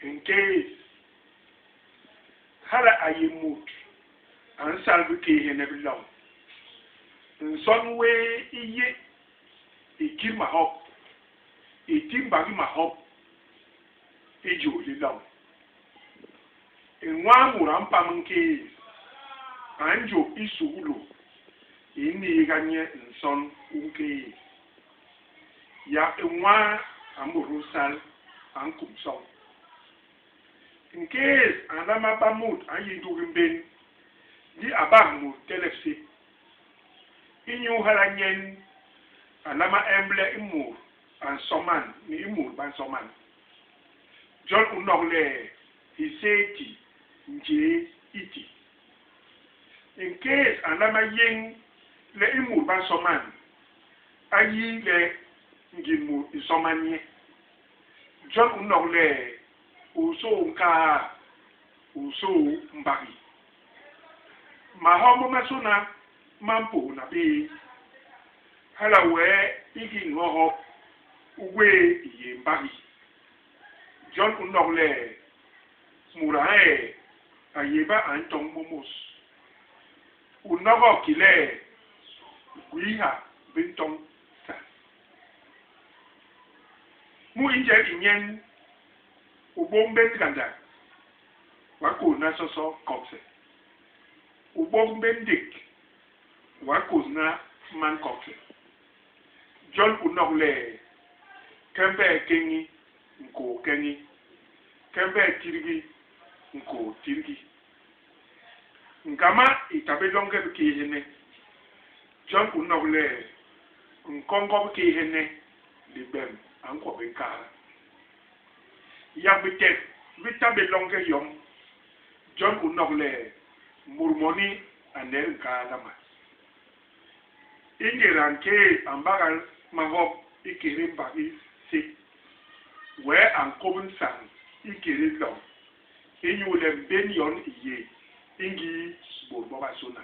Nkéés. Hala a yé mut a nsal bikééhene bi loñ. Nson wéé i yé i kit mahop, i ti mbagi mahop i jôl li loñ. I nwaa mut a mpam nkéés, a njôp i suklu i niiga nye nson u nkéés. Yak i nwaa a mbôdôl sal, a nkum soñ. Nkéés a nlama ba mut a nyi ndugi mbén, ndi a bak mut telepsép. Inyu hala nyen a nlama emble i mut a nsoman ni i mut ba nsoman. Jon u nok le hiséé ti, njéé i ti. Nkéés a nlama yéñ le i mut ba nsoman a yi le ngim mut i nsoman nye. Jon u nok le u sôô nkaa, u sôô mbagi. Mahop momasôna ma mpôôna bé. Hala wee hiki ño hop u gwé i yé mbagi. Jon u nok le mut a nhee, a yéba a ntoñ mômôs. U nogok ki le gwiiha bi ntoñ sal. Mu i njel i nyen u bôk mbén ngandak, w'a kôhna soso kogse. U bôk mbén ndék, w'a kôhna man kogse. Jon u nok le, Kembee keñi, nkôô keñi, kembee tidgi, nkôô tidgi. Ngama i ta bé loñge bikééhene. Jon u nok le, nkoñgo bikééhene libem a nkwo bé nkaa. Yak bitek bi ta bé loñge yom. Jon u nok le, mut moni a nhel nkaa lama. I ngéda nkéés a mbagal mahop ikété mbagi sép, wee a nkôp nsañ ikété loñ, inyule mbén yon i yé i ngii bôt bobasôna.